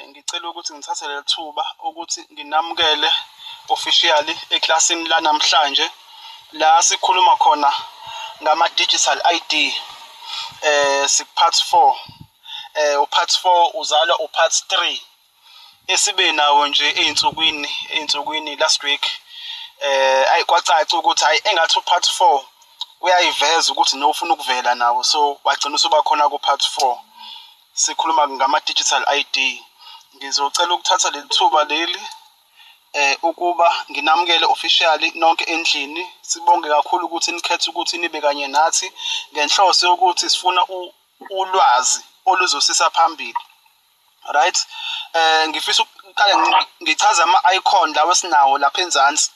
Ngicela ukuthi ngithathe leli thuba ukuthi nginamukele officially eklasini lanamhlanje la sikhuluma khona ngama-digital ID. Siku-part 4. U-part 4 uzalwa u-part 3 esibe nawo nje ey'nsukwini last week. Ayi kwacaca ukuthi hayi engathi u-part 4 uyayiveza ukuthi nofuna ukuvela nawo, so wagcina usuba khona ku-part 4. Sikhuluma ngama-digital ID. Ngizocela ukuthatha leli thuba leli ukuba nginamukele officially nonke endlini. Sibonge kakhulu ukuthi nikhethe ukuthi nibe kanye nathi ngenhloso yokuthi sifuna ulwazi oluzosisa phambili. Right? Ngifisa ukuqala ngichaze ama-icon lawa esinawo lapha enzansi,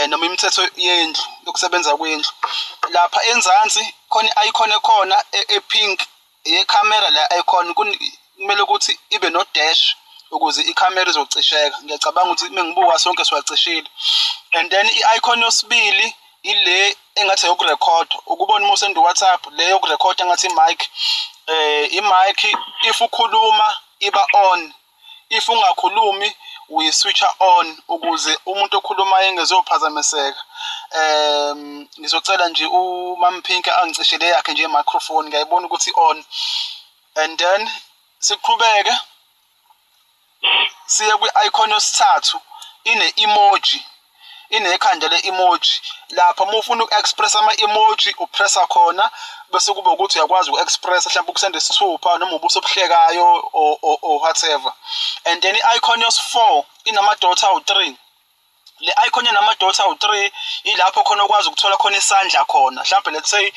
noma imithetho yendlu yokusebenza kwendlu. Lapha enzansi khona i-icon ekhona e-pink yekhamera. La icon kumele ukuthi ibe no dash ukuze ikhamera izocisheka. Ngiyacabanga ukuthi mengibuka sonke siwacishile. And then i-icon yosibili ile engathi eyokurekhoda, ukubona uma usenda WhatsApp, le yokurekhoda engathi i-mic. I-mic if ukhuluma iba on, if ungakhulumi uyiswitcha on ukuze umuntu okhulumayo engezophazamiseka. Ngizocela nje uMam Pink angicishele yakhe nje microphone, ngiyayibona ukuthi on. And then siqhubeke siye kwi-icon yosithathu, ine emoji, inekhanda le-emoji. Lapha uma ufuna uku-express ama-emoji upressa khona, bese kuba ukuthi uyakwazi uku-express mhlawumbe ukusenda isithupha noma ubuso obuhlekayo or whatever. And then i-icon yos-4 inama-dot awu-3. Le icon enama-dot awu-3 ilapho khona okwazi ukuthola khona isandla khona. Mhlawumbe let's say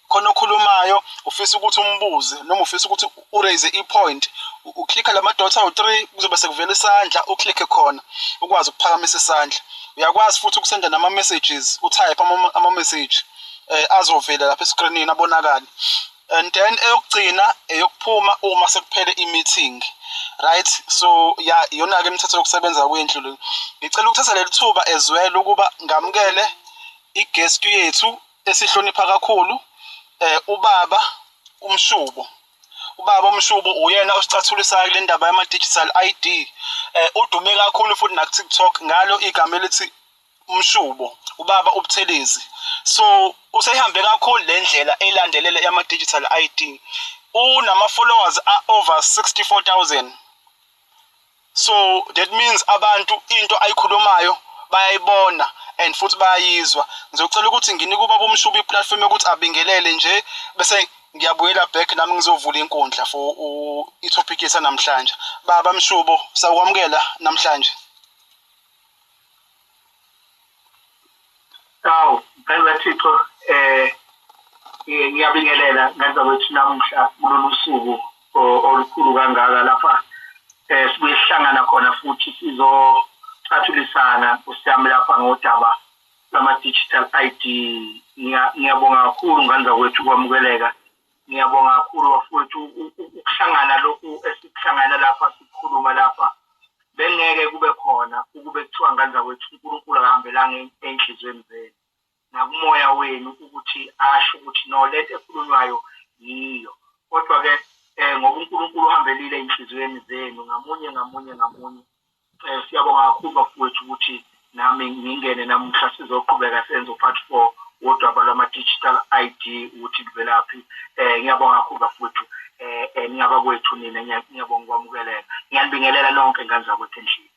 khona okhulumayo, ufisa ukuthi umbuze noma ufisa ukuthi uraise i-point, uklikha lama dot awu-3, kuzobe sekuvela isandla, uklikhe khona ukwazi ukuphakamisa isandla. Uyakwazi futhi ukusenda nama-messages, utype ama-message, azovela lapha escreenini abonakale. And then eyokugcina eyokuphuma uma sekuphele i-meeting. Right, so ya, iyona-ke imithetho yokusebenza kwendlu le. Ngicela ukuthatha leli thuba as well ukuba ngamukele i-guest yethu esihlonipha kakhulu, ubaba uMshubo. Ubaba uMshubo uyena osicathulisayo kule ndaba yama-digital ID. Udume kakhulu futhi naku-TikTok ngalo igama elithi Mshubo, ubaba uButhelezi. So useyihambe kakhulu le ndlela elandelele yama-digital ID. Unama-followers a-over 64,000, so that means abantu into ayikhulumayo bayayibona and futhi bayayizwa. Ngizocela ukuthi nginike ubaba uMshubo iplatform yokuthi abingelele nje, bese ngiyabuyela back nami ngizovula inkundla for i-topic yethu namhlanje. Baba Mshubo, sawukwamukela namhlanje. Awu, Thixo, ngiyabingelela ngenza kwethu namuhla kulolu suku olukhulu kangaka lapha sibuye sihlangana khona futhi sizocathulisana usiyami lapha ngodaba lama-digital ID. Ngiyabonga kakhulu ngenza kwethu kwamukeleka. Ngiyabonga kakhulu bafowethu ukuhlangana lokhu esikuhlangana lapha, sikhuluma lapha. Bengeke kube khona ukube kuthiwa ngenza kwethu uNkulunkulu akahambelanga ey'nhliziyweni zenu nakumoya wenu ukuthi asho ukuthi no, lento ekhulunywayo yiyo. Kodwa-ke ngoba uNkulunkulu uhambelile ey'nhliziyweni zenu ngamunye ngamunye ngamunye, siyabonga kakhulu bafowethu ukuthi nami ngingene namuhla sizoqhubeka senze u-part 4 wodaba lwama-digital ID ukuthi kuvelaphi. Ngiyabonga kakhulu bafowethu, ningabakwethu nina, ngiyabonga ukwamukeleka. Ngiyanibingelela nonke ngane zakwethu endlini.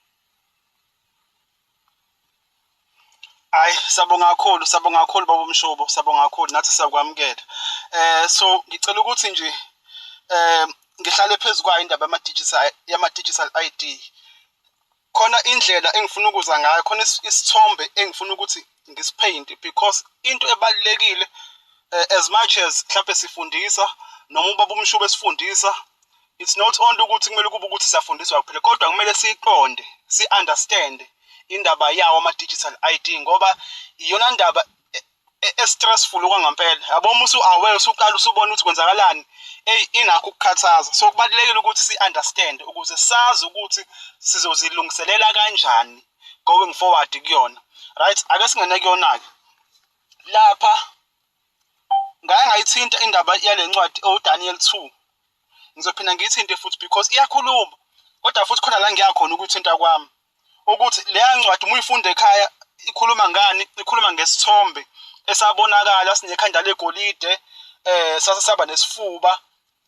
Hayi, sabonga kakhulu, sabonga kakhulu baba uMshubo, sabonga kakhulu, nathi siyakwamukela. So ngicela ukuthi nje ngihlale phezu kwayo indaba yama digital ID. Khona indlela engifuna ukuza ngayo, khona isithombe engifuna ukuthi ngisipaint, because into ebalulekile, as much as mhlawumbe sifundisa noma ubaba uMshubo esifundisa, it's not only ukuthi kumele kube ukuthi siyafundiswa kuphela, kodwa kumele siyiqonde, si-understand indaba yawo ama-digital ID, ngoba iyona ndaba e-stressful okwangampela, yabo. Uma usu-aware, usuqala usubona ukuthi kwenzakalani, eyi, inakho ukukhathaza. So kubalulekile ukuthi si-understand ukuze sazi ukuthi sizozilungiselela kanjani going forward kuyona. Right, ake singene kuyona-ke. Lapha ngake ngayithinta indaba yale ncwadi oDaniel 2, ngizophinda ngiyithinte futhi because iyakhuluma. Kodwa futhi khona la ngiyakhona ukuthinta kwami ukuthi leya ncwadi uma uyifunda ekhaya ikhuluma ngani? Ikhuluma ngesithombe esabonakala sinekhanda legolide, sase saba nesifuba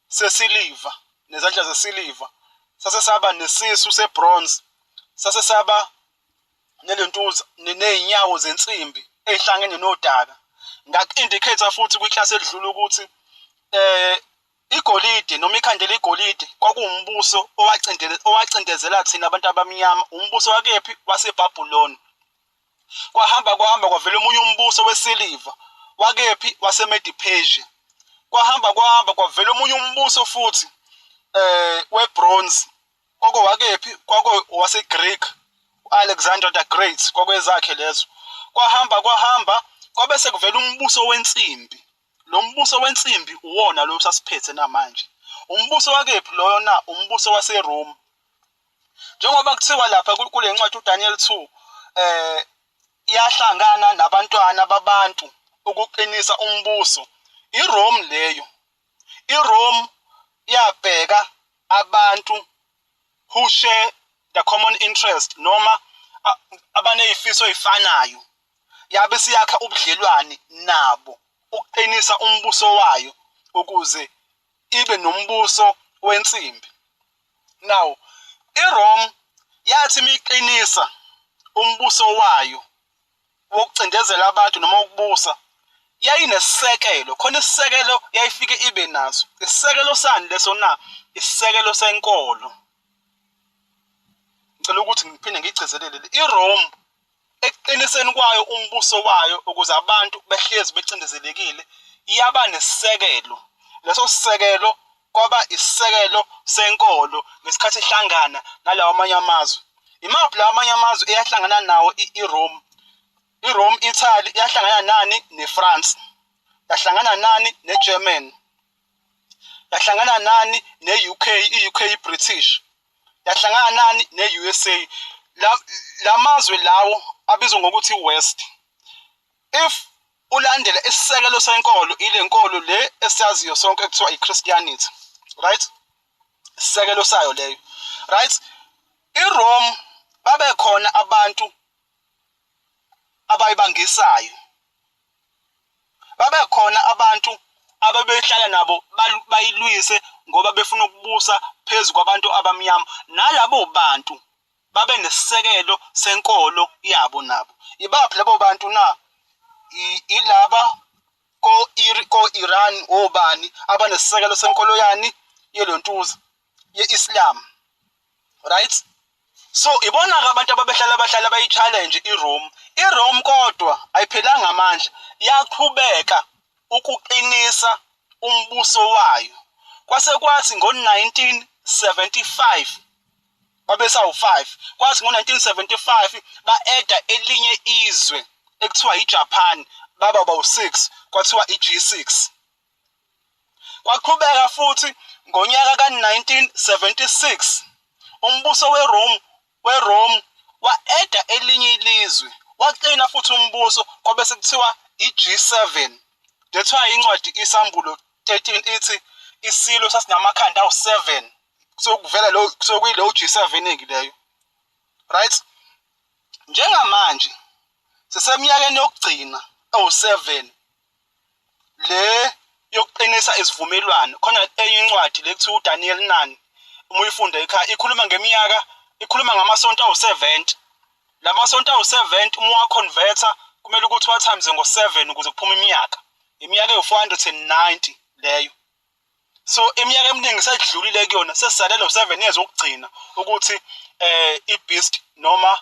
sesiliva nezandla zesiliva, sase saba nesisu sebronze, sase saba nelentuza nezinyawo zensimbi ezihlangene nodaka. Ngaku-indicate futhi kwiklasi edlule ukuthi igolide noma ikhanda legolide kwakuwumbuso owacindezela thina abantu abamnyama, umbuso wakephi? WaseBhabhuloni. Kwahamba kwahamba kwavela omunye umbuso wesiliva wakephi? WaseMedo-Persia. Kwahamba kwahamba kwavela omunye umbuso futhi webronze, kwako wakephi? Kwako waseGreek, Alexander the Great, kwakwezakhe lezo. Kwahamba kwahamba kwabe sekuvela umbuso wensimbi. Lo mbuso wensimbi uwona lo sasiphethe namanje. Umbuso wakephi loyo na? Umbuso waseRome. Njengoba kuthiwa lapha kule ncwadi uDaniel 2 iyahlangana nabantwana babantu ukuqinisa umbuso. IRome leyo. IRome yabheka abantu who share the common interest noma abanezifiso ezifanayo, yabe siyakha ubudlelwane nabo ukuqinisa umbuso wayo ukuze ibe nombuso wensimbi. Now iRome yathi miqinisa umbuso wayo wokucindezela abantu noma ukubusa, yayinesisekelo khona, isisekelo yayifike ibe naso. Isisekelo sani leso na? Isisekelo senkolo. Ngicela ukuthi ngiphinde ngigcizelele, iRome ekuqiniseni kwayo umbuso wayo ukuze abantu behlezi becindezelekile yaba nesisekelo. Leso sisekelo kwaba isisekelo senkolo ngesikhathi ihlangana nalawo amanye amazwe. Imaphi lawo amanye amazwe eyahlangana nawo iRome? iRome, Italy yahlangana nani? NeFrance. Yahlangana nani? NeGermany. Yahlangana nani? Ne-UK, i-UK British. Yahlangana nani? Ne-USA. La mazwe lawo abizwa ngokuthi West. If ulandela isisekelo senkolo, ile nkolo le esiyaziyo sonke ekuthiwa i-Christianity, right? Isisekelo sayo leyo, right? IRome babe khona abantu abayibangisayo, babe khona abantu ababehlala nabo bayilwise ngoba befuna ukubusa phezu kwabantu abamnyama. Nalabo bantu babe nesisekelo senkolo yabo nabo. Ibaphi labo bantu na? Ilaba ko-Iran, obani abanesisekelo senkolo yani yelontuza ye-Islam, right? So ibona-ke abantu ababehlala bahlala bayi-challenge iRome. IRome kodwa ayiphelanga amandla, yaqhubeka ukuqinisa umbuso wayo. Kwase kwathi ngo-1975 babesawu-5, kwathi ngo-1975 ba-eda elinye izwe ekuthiwa iJapan, baba bawu-6, kwathiwa i-G6. Kwaqhubeka futhi ngonyaka ka-1976 umbuso weRome wa-eda elinye ilizwe, waqina futhi umbuso, kwabe sekuthiwa i-G7. That's why incwadi iSambulo 13 ithi isilo sasinamakhanda awu-7. Sokuvela lo sokuyilo G7 ke leyo, right? Njengamanje siseminyakeni yokugcina ewu-7 le yokuqinisa isivumelwano. Khona enye incwadi le kuthiwa uDaniel 9, uma uyifunda ekhaya ikhuluma ngeminyaka, ikhuluma ngamasonto awu-70. La masonto awu-70 uma uwaconverta kumele ukuthi uwa-times ngo-7 ukuze kuphume iminyaka, iminyaka ewu-490 leyo. So iminyaka eminingi sedlulile kuyona, sesisalele u-7 years okugcina ukuthi i-beast noma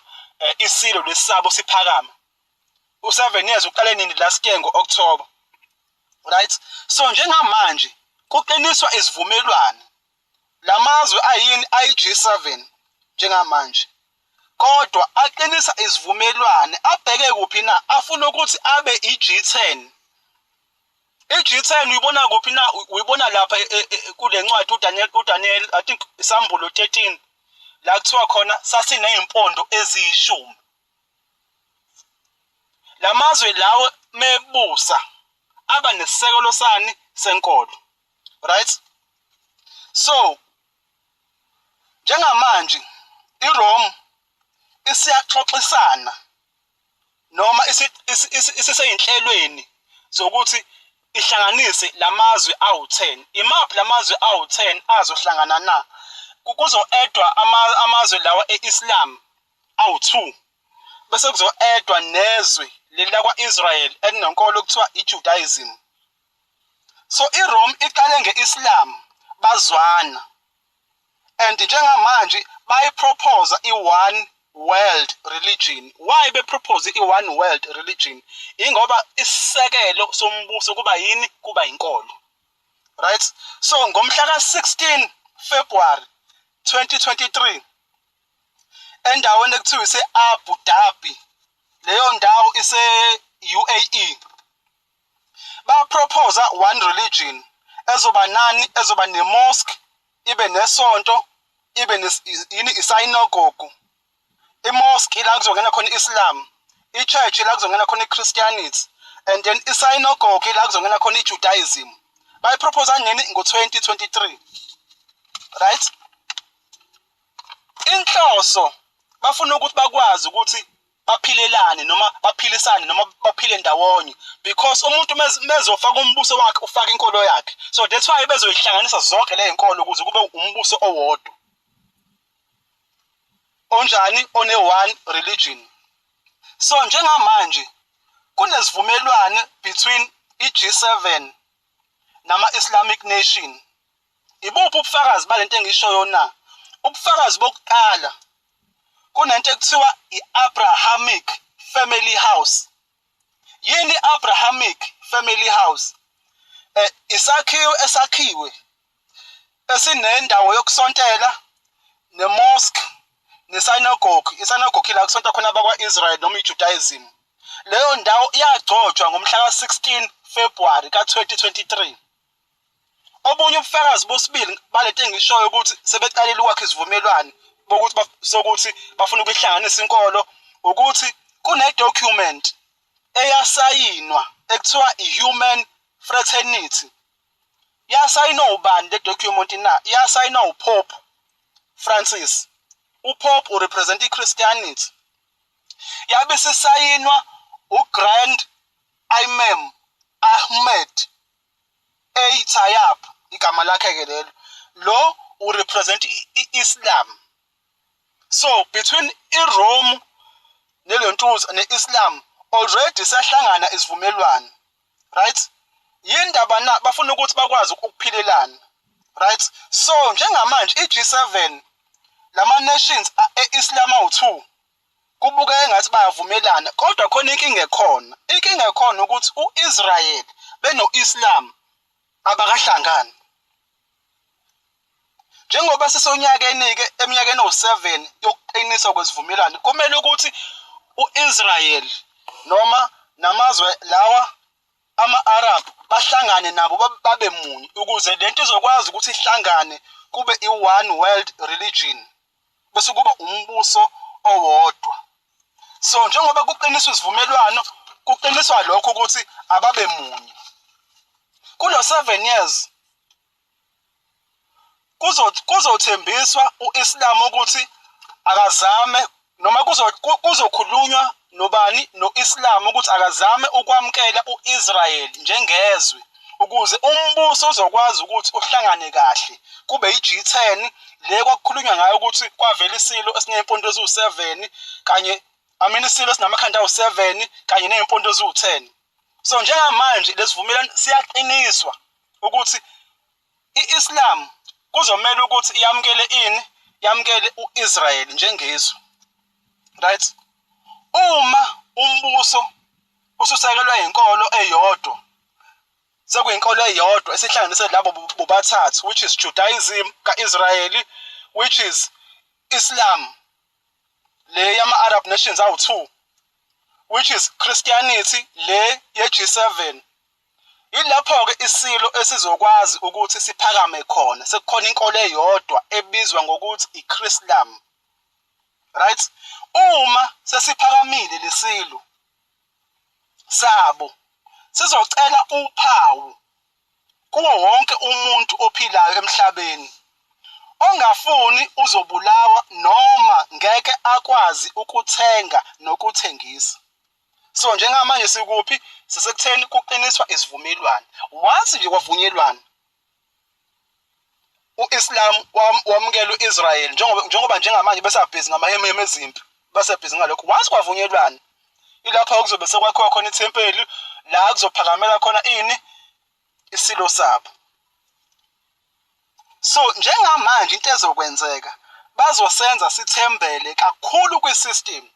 isilo lesabo siphakama. U-7 years uqale nini? Last year ngo-October, right? So njengamanje kuqiniswa isivumelwano, lamazwe ayini? Ayi-G7 njengamanje, kodwa aqinisa isivumelwano abheke kuphi na? Afuna ukuthi abe i-G10. I-G10 uyibona kuphi na? Uyibona lapha kule ncwadi uDaniel, I think iSambulo 13, la kuthiwa khona sasineyimpondo eziyishumi. Lamazwe lawo mebusa aba nesisekelo sani? Senkolo, right? So Njengamanje iRome isiyaxoxisana noma isiseyinhlelweni zokuthi ihlanganise lamazwe awu-10. Imaphi lamazwe awu-10 azohlangana na? Kuzo-edwa amazwe lawa e-Islam awu-2, bese kuzo-edwa nezwe leli lakwa-Israel elinenkolo okuthiwa i-Judaism. So iRome iqale nge-Islam, bazwana, and njengamanje bayipropose i-one world religion. Why bepropose i-one world religion? Ingoba isisekelo sombuso kuba yini? Kuba inkolo, right? So ngomhla ka-16 February 2023, endaweni ekuthiwa ise-Abu Dhabi, leyo ndawo ise-UAE, baproposa one religion ezoba nani? Ezoba ne-mosque, ibe nesonto, ibe yini, isynagogue. I-mosque ila kuzongena khona i-Islam, i-church ila kuzongena khona i-Christianity, and then isynagogue ila kuzongena khona i-Judaism. Bayipropose nini? Ngo-2023, right? Inhloso bafuna ukuthi bakwazi ukuthi baphilelane noma baphilisane noma baphile ndawonye, because umuntu mezofaka umbuso wakhe ufaka inkolo yakhe. So that's why bezoyihlanganisa zonke le zinkolo ukuze kube umbuso owodwa onjani, one one religion. So njengamanje kunesivumelwano between i-G7 nama-Islamic Nation. Ibuphi ubufakazi balento engishoyo na? Ubufakazi bokuqala, kunento ekuthiwa i-Abrahamic Family House. Yini i-Abrahamic Family House? Isakhiwo esakhiwe esinendawo yokusontela, nemosque, nesynagogue. Isynagogue ila kusonta khona abakwa-Israel noma i-Judaism. Leyo ndawo iyagcotshwa ngomhla ka-16 February ka-2023. Obunye ubufakazi bosibili balento engishoyo ukuthi sebeqalile ukwakha isivumelwano bokuthi sokuthi bafuna ukuhlanganisa inkolo, ukuthi kune-document eyasayinwa ekuthiwa i-Human Fraternity. Yasayinwa ubani le document na? Yasayinwa uPope Francis. UPope urepresent i-Christianity. Yabe isisayinwa uGrand Imam Ahmed A Tayeb, igama lakhe ke lelo, lo urepresent i-Islam. So between iRome nelontuza ne-Islam already sahlangana isivumelwano, right? Yindaba na? Bafuna ukuthi bakwazi ukuphilelana, right? So njengamanje i-G7, lama nations e-Islam awu2, kubukeka engathi bayavumelana, kodwa khona inkinga ekhona. Inkinga ekhona ukuthi u-Israel beno-Islam abakahlangani. Njengoba sisonyakeni-ke, eminyakeni ewu-7 yokuqiniswa kwesivumelwano, kumele ukuthi u-Israel noma namazwe lawa ama-Arab bahlangane nabo, babe munye, ukuze lento izokwazi ukuthi ihlangane kube i-one world religion, bese kuba umbuso owodwa. So njengoba kuqiniswa isivumelwano, kuqiniswa lokho ukuthi ababe munye kulo 7 years. Kuzothembiswa uIslam ukuthi akazame noma kuzokhulunywa nobani, noIslam, ukuthi akazame ukwamukela uIsrael njengezwe, ukuze umbuso uzokwazi ukuthi uhlangane kahle, kube i-G10 le kwakukhulunywa ngayo, ukuthi kwavela isilo esiney'mpondo eziwu-7 kanye, I mean, isilo esinamakhanda awu-7 kanye ney'mpondo eziwu-10. So njengamanje lesivumelwano siyaqiniswa ukuthi i-Islam kuzomela ukuthi iyamukele ini? Yamukele u-Israel njengezwe, right? Uma umbuso ususekelwe inkolo eyodwa, sekuyinkolo eyodwa esihlanganise labo bobathathu, which is Judaism ka-Israeli, which is Islam le yama-Arab nations awu-2, which is Christianity le ye-G7, ilapho-ke isilo esizokwazi ukuthi siphakame khona, sekukhona inkolo eyodwa ebizwa ngokuthi i-Chrislam, right? Uma sesiphakamile lesilo sabo, sizocela uphawu kuwo wonke umuntu ophilayo emhlabeni. Ongafuni uzobulawa noma ngeke akwazi ukuthenga nokuthengisa. So njengamanje sikuphi? Sisekutheni kuqiniswa isivumelwano. Once nje kwavunyelwana, u-Islam wamukela u-Israel, njengoba njengamanje besabhizi ngamahememe ezimpi, basebhizi ngalokho. Once kwavunyelwana, ilapho kuzobe sekwakhiwa khona ithempeli, la kuzophakamela khona ini? Isilo sabo. So njengamanje into ezokwenzeka, bazosenza sithembele kakhulu kwi-system,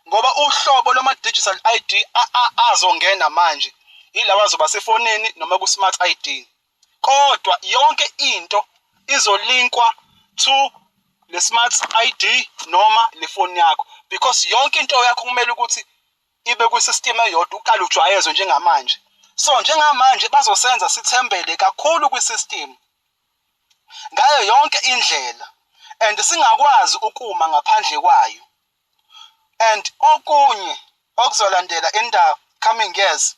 ngoba uhlobo lwama-digital ID azongena manje yilawa azoba sefonini noma ku-smart ID, kodwa yonke into izolinkwa to le smart ID noma le phone yakho, because yonke into yakho kumele ukuthi ibe kwi-system eyodwa, uqale ujwayezwe njengamanje. So njengamanje bazosenza sithembele kakhulu kwi-system ngayo yonke indlela and singakwazi ukuma ngaphandle kwayo. And okunye okuzolandela in the coming years,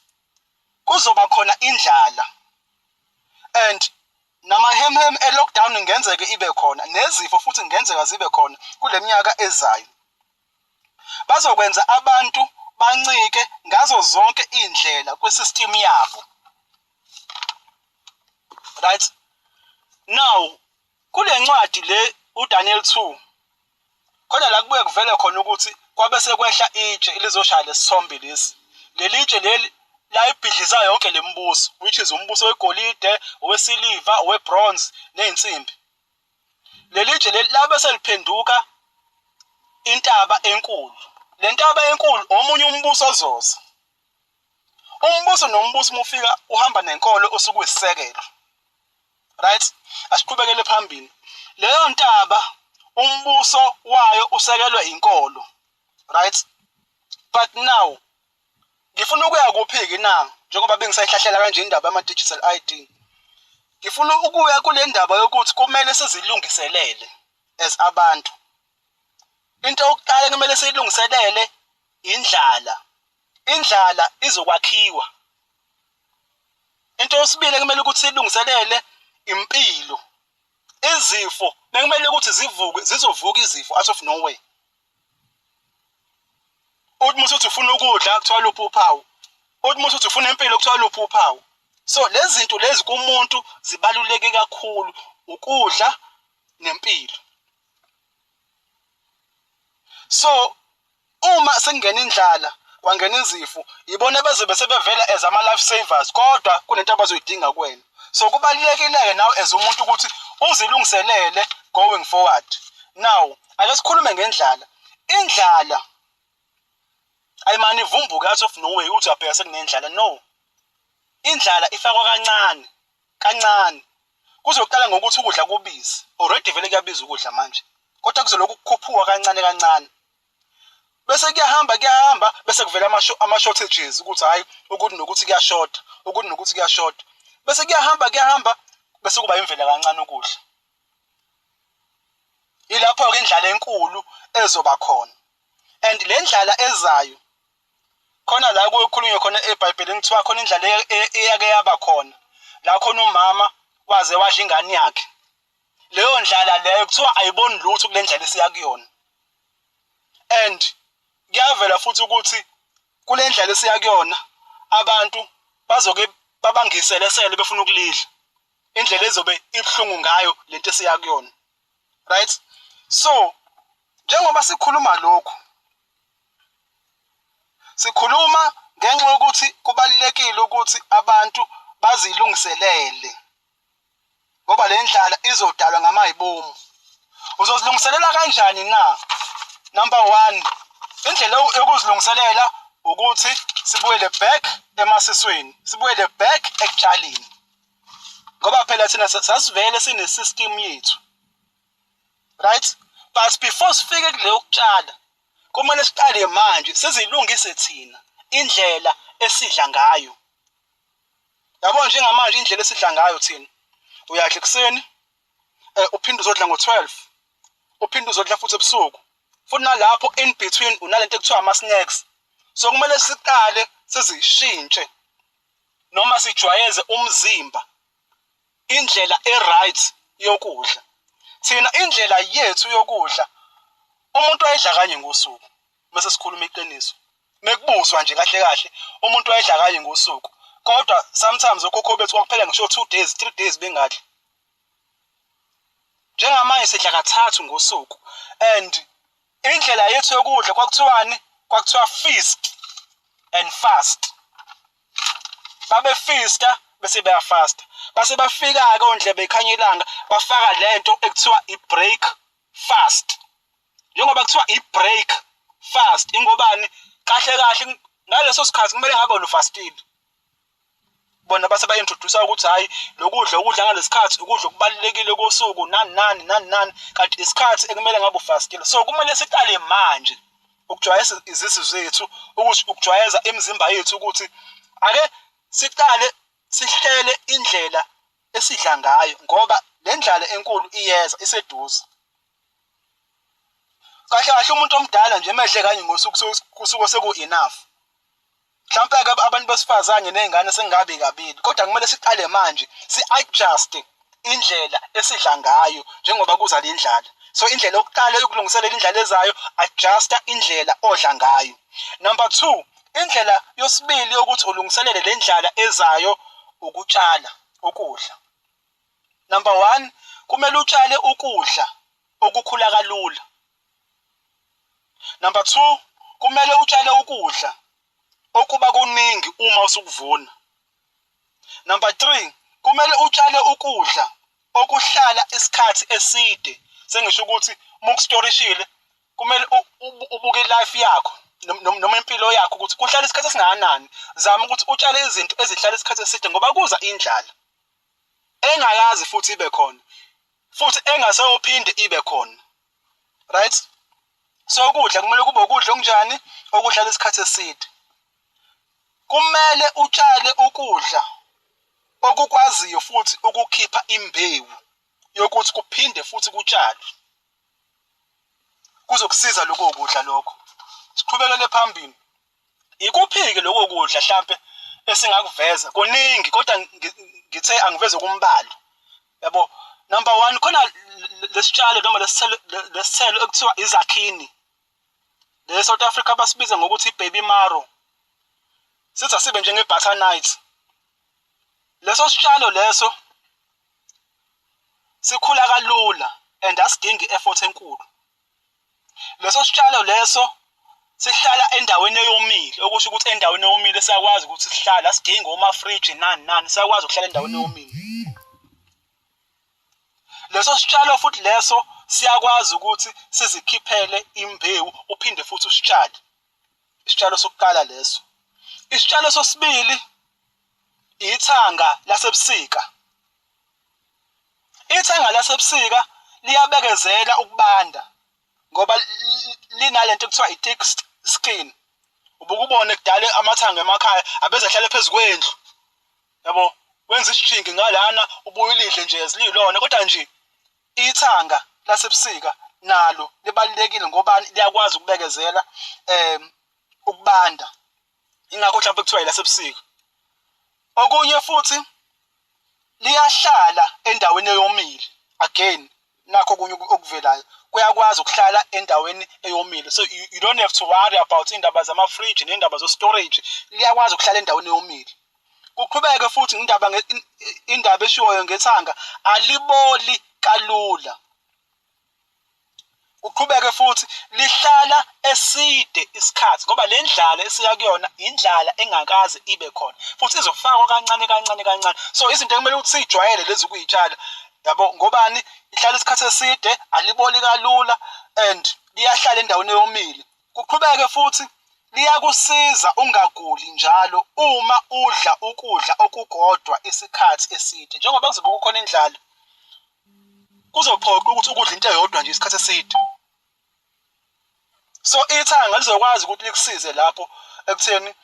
kuzoba khona indlala and namahemhem e-lockdown ngenzeke ibe khona, nezifo futhi ngenzeka zibe khona kule minyaka ezayo. Bazokwenza abantu bancike ngazo zonke indlela kwi-system yabo. Right now, kule ncwadi le uDaniel 2, khona la kubuye kuvele khona ukuthi kwabe sekwehla itshe elizoshaya lesithombe lesi. Leli tshe leli layibhidliza yonke lembuso, which is umbuso wegolide, owesiliva, owebronze nezinsimbi. Leli tshe leli labe seliphenduka intaba enkulu. Le ntaba enkulu omunye umbuso ozoza. Umbuso nombuso uma ufika uhamba nenkolo osuke uyisisekelo. Right, asiqhubekele phambili. Leyo ntaba umbuso wayo usekelwe inkolo, right? But now ngifuna ukuya kuphi-ke na? Njengoba bengisayihlahlela kanje indaba yama-digital ID, ngifuna ukuya kule ndaba yokuthi kumele sizilungiselele as abantu. Into yokuqala kumele siyilungiselele indlala. Indlala izokwakhiwa. Into yesibili kumele ukuthi siyilungiselele impilo. Izifo bekumele ukuthi zivuke, zizovuka izifo out of nowhere. Uthi musuthi ufuna ukudla, kuthiwa luphi uphawu. Uthi musuthi ufuna impilo, kuthiwa luphi uphawu. So lezi zinto lezi kumuntu zibaluleke kakhulu, ukudla nempilo. So uma sekungena indlala, kwangena izifo, ibona bezobe sebevela as ama-life savers, kodwa kunento abazoyidinga kuwena. So kubalulekile-ke nawe as umuntu ukuthi uzilungiselele going forward. Now ake sikhulume ngendlala. Indlala ayimane ivumbuke out of nowhere uthi uyabheka sekunendlala. No, indlala ifakwa kancane kancane. Kuzoqala ngokuthi ukudla kubize. Already vele kuyabiza ukudla manje, kodwa kuzolokhu kukhuphuka kancane kancane, bese kuyahamba kuyahamba, bese kuvela ama-shortages ukuthi hhayi, ukuthi nokuthi kuyashoda, ukuthi nokuthi kuyashoda, bese kuyahamba kuyahamba, bese kuba imvela kancane ukudla. Ilapho-ke indlala enkulu ezoba khona. And le ndlala ezayo, khona la kukhulunywe khona eBhayibhelini, kuthiwa khona indlala eyake yaba khona la khona umama waze wadla ingane yakhe. Leyo ndlala leyo kuthiwa ayiboni lutho kule ndlela esiya kuyona. And kuyavela futhi ukuthi kule ndlela esiya kuyona abantu bazoke babangiselesele befuna ukulidla, indlela ezobe ibuhlungu ngayo lento esiya kuyona. Right, so njengoba sikhuluma lokhu, sikhuluma ngenxa yokuthi kubalulekile ukuthi abantu bazilungiselele, ngoba le ndlala izodalwa ngamayibomu. Uzozilungiselela kanjani na? Number 1, indlela yokuzilungiselela ukuthi sibuyele back emasisweni, sibuyele back ekutshaleni, ngoba phela thina sasivele sine system yethu, right? But before sifike kuleyo kutshala, kumele siqale manje sizilungise thina indlela esidla ngayo. Yabo, njengamanje indlela esidla ngayo thina, uyadla ekuseni, uphinde uzodla ngo-12, uphinde uzodla futhi ebusuku, futhi nalapho in between unalento ekuthiwa ama-snacks. So kumele siqale sizishintshe noma sijwayeze umzimba indlela e-right yokudla. Thina indlela yethu yokudla, umuntu wayedla kanye ngosuku. Bese sikhuluma iqiniso, mekubuzwa nje kahle kahle, umuntu wayedla kanye ngosuku, kodwa sometimes okhokho bethu kwakuphela ngisho 2 days, 3 days bengadli. Njengamanje sidla kathathu ngosuku, and indlela yethu yokudla kwakuthiwani? Kwakuthiwa feast and fast. Babefista bese beyafasta, base bafika-ke ondlebe ikhanya ilanga, bafaka lento ekuthiwa i-break fast. Njengoba kuthiwa i-break fast, ingobani kahle kahle ngaleso sikhathi kumele ngabe ufastile. Bona base ba-introduce ukuthi hhayi, lokudla ukudla ngalesikhathi ukudla okubalulekile kosuku, nani nani nani nani, kanti isikhathi ekumele ngabe ufastile. So kumele siqale manje ukujwayeza izisu zethu, ukuthi ukujwayeza imizimba yethu ukuthi ake siqale sihlele indlela esidla ngayo, ngoba le ndlala enkulu iyeza, iseduze. Kahle kahle umuntu omdala nje emedle kanye ngosuku kusuke seku-enough. Mhlawumpe-ke abantu besifazane ney'ngane sengabe kabili, kodwa kumele siqale manje si-adjuste indlela esidla ngayo njengoba kuza le ndlala. So indlela yokuqala yokulungiselela indlala ezayo, adjusta indlela odla ngayo. Number 2, indlela yosibili yokuthi ulungiselele le ndlala ezayo, ukutshala ukudla. Number 1, kumele utshale ukudla okukhula kalula. Number 2, kumele utshale ukudla okuba kuningi uma usukuvuna. Number 3, kumele utshale ukudla okuhlala isikhathi eside. Sengisho ukuthi uma ukustorishile kumele ubuke life yakho noma impilo yakho ukuthi kuhlala isikhathi esingakanani. Zama ukuthi utshale izinto ezihlala isikhathi eside, ngoba kuza indlala engakazi futhi ibe khona, futhi engaseyophinde ibe khona. Right? So ukudla kumele kube ukudla okunjani? Okuhlala isikhathi eside. Kumele utshale ukudla okukwaziyo futhi ukukhipha imbewu yokuthi kuphinde futhi kutshalwe. Kuzokusiza lokho kudla lokho. Siqhubekele phambili. Ikuphi-ke lokho kudla hlampe esingakuveza? Kuningi, kodwa ngithe angiveze kumbalo. Yabo, number 1, khona lesitshalo noma lesithelo ekuthiwa izakhini. Le South Africa basibiza ngokuthi i-baby marrow. Sithi asibe njenge-butternut. Leso sitshalo leso sikhula kalula and asidingi effort enkulu. Leso sitshalo leso sihlala endaweni eyomile, okusho ukuthi endaweni eyomile siyakwazi ukuthi sihlale, asidingi omafriji nani nani, siyakwazi ukuhlala endaweni eyomile. Leso sitshalo futhi leso siyakwazi ukuthi sizikhiphele imbewu, uphinde futhi usitshale. Isitshalo sokuqala leso. Isitshalo sesibili ithanga lasebusika. Ithanga lasebusika liyabekezela ukubanda ngoba linalento ekuthiwa i-thick skin. Ubukubone kudala amathanga emakhaya abeze hlale phezu kwendlu. Yabo, wenza isijingi ngalana ubuye ulidle nje ezililona, kodwa nje ithanga lasebusika nalo libalulekile ngoba liyakwazi ukubekezela ukubanda. Ingakho mhlawumbe kuthiwa ilasebusika. Okunye futhi liyahlala endaweni eyomile. Again, nakho okunye okuvelayo, kuyakwazi ukuhlala endaweni eyomile. So you don't have to worry about indaba zama-fridge nendaba zo-storage, liyakwazi ukuhlala endaweni eyomile. Kuqhubeke futhi indaba eshiwoyo ngethanga, aliboli kalula. Kuqhubeke futhi lihlala eside isikhathi, ngoba le ndlala esiya kuyona indlala engakaze ibe khona, futhi izofakwa kancane kancane kancane. So izinto ekumele ukuthi siyijwayele lezi ukuyitshala, yabo, ngobani? Ihlala isikhathi eside, aliboli kalula and liyahlala endaweni eyomile. Kuqhubeke futhi liyakusiza ungaguli njalo uma udla ukudla okukodwa isikhathi eside. Njengoba kuzobe kukhona indlala, kuzophoqa ukuthi ukudla into eyodwa nje isikhathi eside. So ithanga lizokwazi ukuthi likusize lapho ekutheni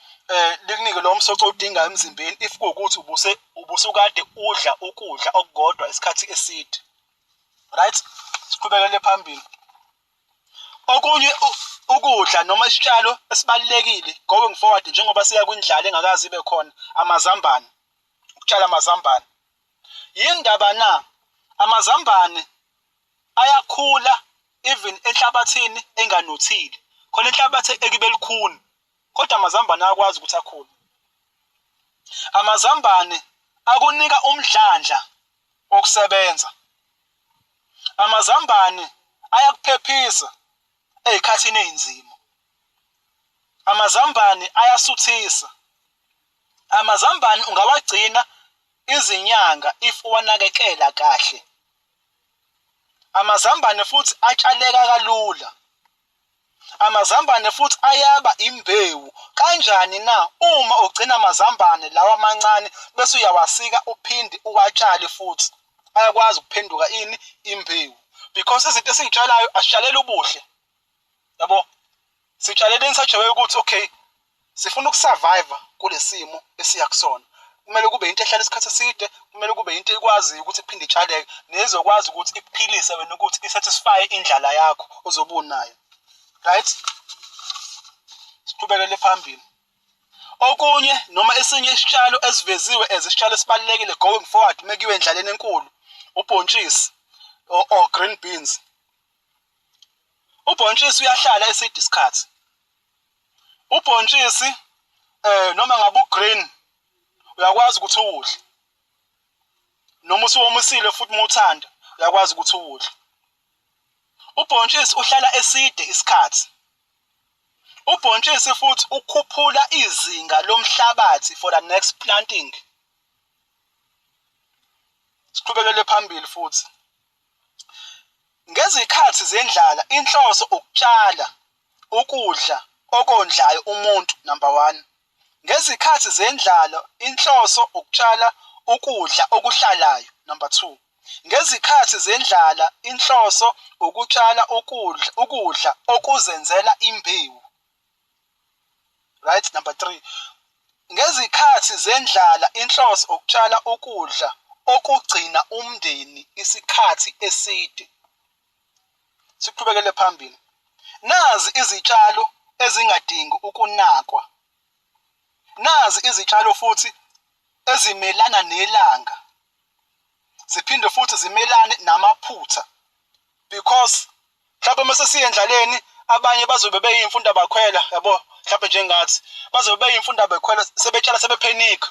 likunike lo msoco odingayo emzimbeni if kuwukuthi ubusukade udla ukudla okukodwa isikhathi eside. Right? Siqhubekele phambili. Okunye ukudla noma isitshalo esibalulekile going forward njengoba siya kwindlala engakaze ibe khona, amazambane. Ukutshala amazambane. Yindaba na? Amazambane Ayakhula even enhlabathini enganothile. Khona inhlabathi ekibe lukhuni, kodwa amazambane ayakwazi ukuthi akhule. Amazambane akunika umdlandla wokusebenza. Amazambane ayakuphephisa ey'khathini ey'nzima. Amazambane ayasuthisa. Amazambane ungawagcina izinyanga if uwanakekela kahle. Amazambane futhi atshaleka kalula. Amazambane futhi ayaba imbewu. Kanjani na? Uma ugcina amazambane lawa amancane bese uyawasika uphinde uwatshale futhi, ayakwazi ukuphenduka ini? Imbewu. Because izinto esiy'tshalayo asitshaleli ubuhle, yabo, sitshalele in such a way ukuthi okay, sifuna uku-survive kule simo esiya kusona. Kumele kube into ehlala isikhathi eside, kumele kube into ekwaziyo ukuthi iphinde itshaleke, nezokwazi ukuthi ikuphilise wena, ukuthi i-satisfy indlala yakho ozobe unayo. Right, siqhubekele phambili. Okunye noma esinye isitshalo esiveziwe as isitshalo esibalulekile going forward mekiwe endlaleni enkulu, ubhontshisi or green beans. Ubhontshisi uyahlala eside isikhathi. Ubhontshisi noma ngabe u-green uyakwazi ukuthi uwudle, noma usuwomisile futhi uma uthanda uyakwazi ukuthi uwudle. Ubhontshisi uhlala eside isikhathi. Ubhontshisi futhi ukhuphula izinga lomhlabathi for the next planting. Siqhubekele phambili futhi. Ngezikhathi zendlala inhloso ukutshala ukudla okondlayo umuntu, number 1. Ngezikhathi zendlala inhloso ukutshala ukudla okuhlalayo, number 2. Ngezikhathi zendlala inhloso ukutshala ukudla okuzenzela imbewu, right, number 3. Ngezikhathi zendlala inhloso ukutshala ukudla okugcina umndeni isikhathi eside. Siqhubekele phambili. Nazi izitshalo ezingadingi ukunakwa. Nazi izitshalo futhi ezimelana nelanga, ziphinde futhi zimelane namaphutha, because mhlawumbe mase siye endlaleni abanye bazobe beyimfunda bakhwela, yabo, mhlawumbe njengathi bazobe beyimfunda bekhwela, sebetshala sebephenika.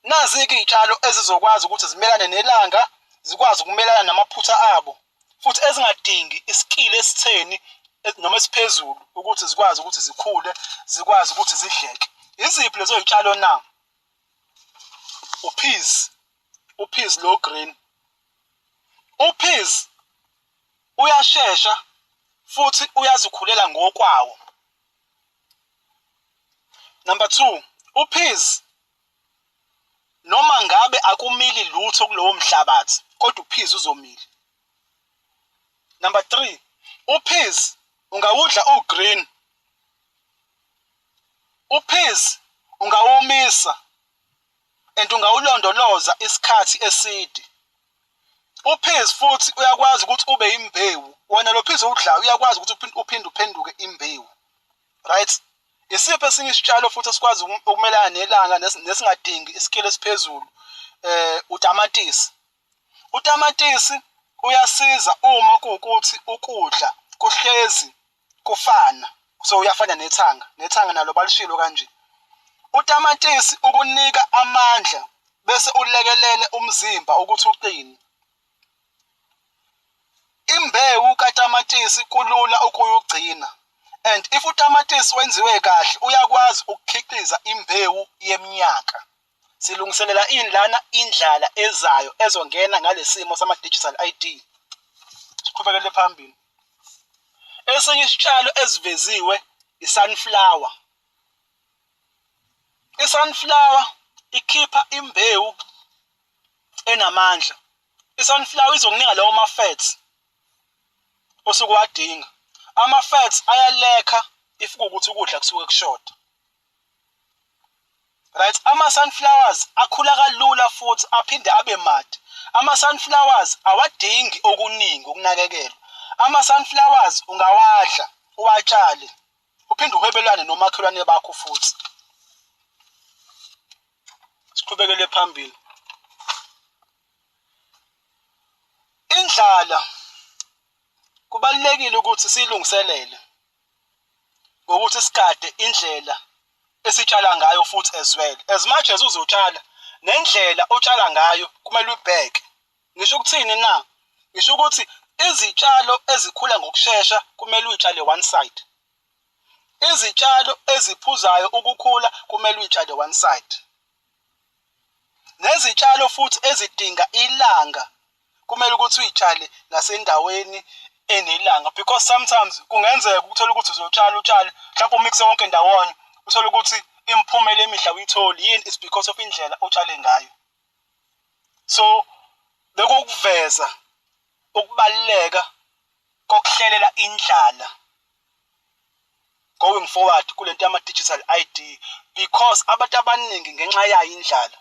Nazi-ke iy'tshalo ezizokwazi ukuthi zimelane nelanga, zikwazi ukumelana namaphutha abo, futhi ezingadingi isikili esitheni noma esiphezulu ukuthi zikwazi ukuthi zikhule, zikwazi ukuthi zidleke. Iziphi lezo y'tshalo na? U-peas, u-peas lo green. U-peas uyashesha futhi uyazikhulela ngokwawo. Number 2, u-peas noma ngabe akumili lutho kulowo mhlabathi, kodwa u-peas uzomila. Number 3, u-peas ungawudla u-green. U-peas ungawomisa and ungawulondoloza isikhathi eside. U-peas futhi uyakwazi ukuthi ube imbewu. Wona lo peas owudlayo uyakwazi ukuthi uphinde uphenduke imbewu. Right? Isiphi esinye isitshalo futhi esikwazi ukumelana nelanga nesingadingi isikili esiphezulu? Utamatisi. Utamatisi uyasiza uma kuwukuthi ukudla kuhlezi kufana, so uyafana nethanga, nethanga nalo balishilo kanje. Utamatisi ukunika amandla bese ulekelele umzimba ukuthi uqine. Imbewu katamatisi kulula ukuyugcina, and if utamatisi wenziwe kahle uyakwazi ukukhiqiza imbewu yeminyaka. Silungiselela ini lana? Indlala ezayo ezongena ngalesimo sama-digital ID. Siqhubekele phambili. Esinye isitshalo esiveziwe i-sunflower. I-sunflower ikhipha imbewu enamandla. I-sunflower izokunika lawo ma-fats osuke uwadinga. Ama-fats ayalekha if kuwukuthi ukudla kusuke kushoda. Right, ama-sunflowers akhula kalula futhi aphinde abe made. Ama-sunflowers awadingi okuningi ukunakekelwa. Ama-sunflowers ungawadla, uwatshale, uphinde uhwebelane nomakhelwane bakho futhi. Siqhubekele phambili. Indlala Kubalulekile ukuthi siyilungiselele ngokuthi sigade indlela esitshala ngayo futhi as well. As much as uzotshala, nendlela otshala ngayo kumele uyibheke. Ngisho ukuthini na? Ngisho ukuthi izitshalo ezikhula ngokushesha kumele uyitshale one side. Izitshalo eziphuzayo ukukhula kumele uyitshale one side. Nezitshalo futhi ezidinga ilanga kumele ukuthi uyitshale ngasendaweni enelanga, because sometimes kungenzeka ukuthola ukuthi uzotshala utshale mhlawumbe umixe wonke ndawonye, uthole ukuthi imiphumela emihle awuyitholi. Yini? It's because of indlela otshale ngayo. So bekukuveza ukubaluleka kokuhlelela indlala going forward kulento yama-digital ID, because abantu abaningi ngenxa yayo indlala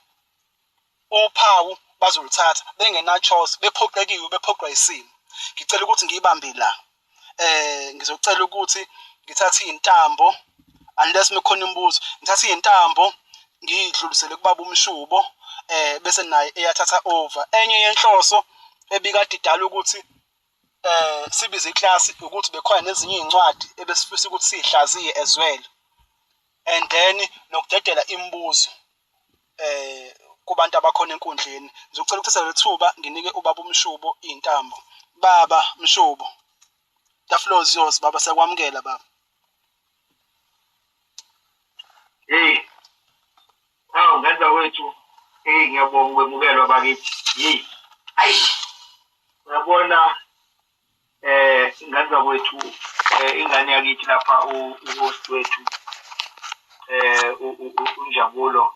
uphawu bazoluthatha bengena choice, bephoqekiwe, bephoqwa isimo. Ngicela ukuthi ngiyibambe la. Ngizocela ukuthi ngithathe iy'ntambo, unless mekhona imibuzo, ngithathe iy'ntambo ngiyidlulisele kubaba uMshubo, bese naye eyathatha over. Enye yenhloso ebikade idala ukuthi sibize iklasi ukuthi bekhona nezinye iy'ncwadi ebesifisa ukuthi siyihlaziye as well, and then nokudedela imibuzo kubantu abakhona enkundleni. Ngizocela ukuthatha leli thuba nginike ubaba uMshubo iy'ntambo. Baba Mshubo, the floor is yours baba, siyakwamukela baba. Hey. Awu ngenza kwethu. Hey, ngiyabonga ukwemukelwa bakithi. Hey. Ayi. Uyabona ngenza kwethu, ingane yakithi lapha, uhost wethu uNjabulo.